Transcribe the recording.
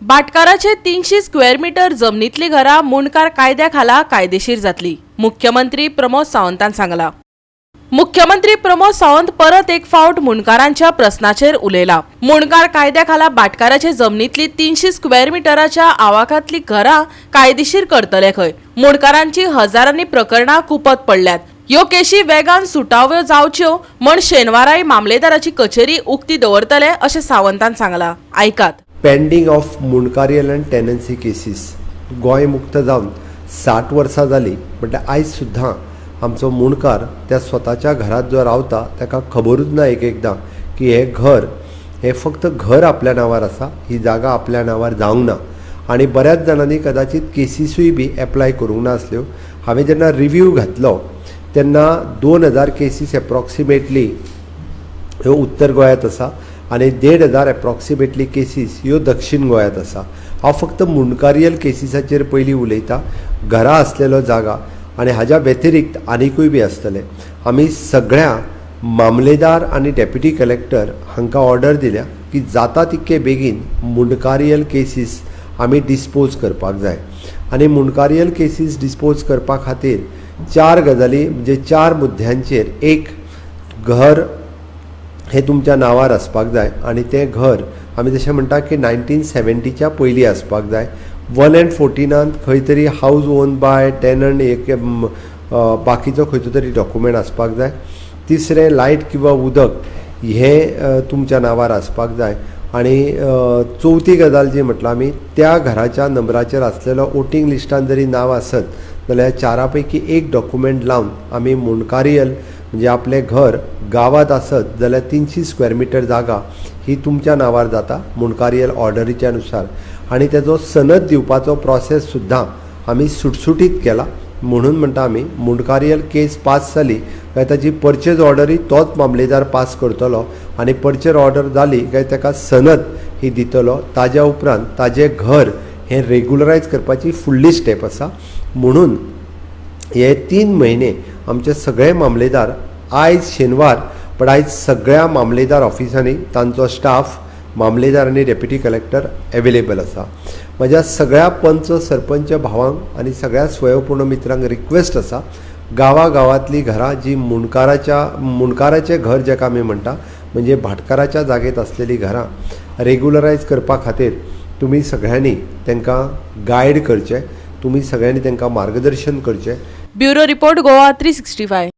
भाटकाराचे 300 square metre जमनीतली घरां मुंडकार कायद्या खाला कायदेशीर जातली, मुख्यमंत्री प्रमोद सावंतान सांगला. मुख्यमंत्री प्रमोद सावंत परत एक फावट मुंडकारांच्या प्रस्नाचेर उलयला. मुंडकार कायद्या खाला भाटकाराचे जमनीतली 300 स्क्वेअर मिटराच्या आवाकांतली घरां कायदेशीर करतले खंय. मुंडकारांची हजारांनी प्रकरणां कुपत पडल्यात. ह्यो केशी वेगान सुटाव्यो जावच्यो म्हण शेनवाराय मामलेदाराची कचेरी उक्ती दवरतले अशें सावंतान सांगला. आयकात. Pending of Mundkarial and tenancy cases. Goa मुक्त जावन 60 वर्सां जालीं, म्हटल्यार आयज सुद्दां आमचो मुंडकार त्या स्वताच्या घरांत जो रावता ताका खबरूच ना एक एकदां की हें घर हें फक्त घर आपल्या नांवार आसा, ही जागा आपल्या नांवार जावंक ना. आनी बऱ्याच जाणांनी कदाचीत केसीसूय बी एप्लाय करूंक नासल्यो. हांवें जेन्ना रिव्यू घातलो तेन्ना 2000 केसीस एप्रॉक्सिमेटली ह्यो उत्तर गोंयांत आसा आनी 1500 एप्रॉक्सिमेटली केसीस ह्यो दक्षीण गोंयांत आसा. हांव फक्त मुंडकारियल केसीसाचेर पयलीं उलयतां, घरा आसलेलो जागा आनी हाज्या व्यतिरिक्त आनिकूय बी आसतले. आमी सगळ्या मामलेदार आनी डेप्युटी कलेक्टर हांकां ऑर्डर दिल्या की जाता तितके बेगीन मुंडकारियल केसीस आमी डिस्पोज करपाक जाय. आनी मुंडकारियल केसीस डिस्पोज करपा खातीर चार गजाली, म्हणजे चार मुद्द्यांचेर: एक, घर हें तुमच्या नांवार आसपाक जाय आनी तें घर आमी जशें म्हणटा की 1970च्या पयलीं आसपाक जाय. 1 अँड 14नांत खंय तरी हावज ओन बाय टेनंट एक बाकीचो खंयचो तरी डॉक्युमेंट आसपाक जाय. तिसरें, लायट किंवा उदक हें तुमच्या नांवार आसपाक जाय. आनी चवथी गजाल जी म्हटल्यार आमी त्या घराच्या नंबराचेर आसलेलो वोटींग लिस्टान जरी नांव आसत जाल्यार चारा पैकी एक डॉक्युमेंट लावन आमी मुंडकारियल, म्हणजे आपलें घर गांवांत आसत जाल्यार 300 स्क्वेअर मिटर जागा ही तुमच्या नांवार जाता मुंडकारियल ऑर्डरीच्या नुसार. आनी तेजो सनद दिवपाचो प्रोसेस सुद्दां आमी सुटसुटीत केला. म्हणून म्हणटा, आमी मुंडकारियल केस पास जाली काय ताजी परचेज ऑर्डरूय तोच मामलेदार पास करतलो आनी परचेज ऑर्डर जाली काय ताका सनद ही दितलो. ताज्या उपरांत ताजें घर हें रेगुलरायज करपाची फुडली स्टेप आसा. म्हणून हे 3 म्हयने आमचे सगळे मामलेदार, आयज शेनवार पण आयज सगळ्या मामलेदार ऑफिसांनी तांचो स्टाफ, मामलेदार आनी डेप्युटी कलेक्टर एवेलेबल आसा. म्हज्या सगळ्या पंच सरपंच भावांक आनी सगळ्या स्वयंपूर्ण मित्रांक रिक्वेस्ट आसा, गांवा गांवांतलीं घरां जी मुंडकाराचें घर जेका आमी म्हणटा, म्हणजे भाटकाराच्या जागेत आसलेलीं घरां रेगुलरायज करपा खातीर तुमी सगळ्यांनी तांकां गायड करचें, तुमी सगळ्यांनी तांकां मार्गदर्शन करचें. Bureau report, Goa 365.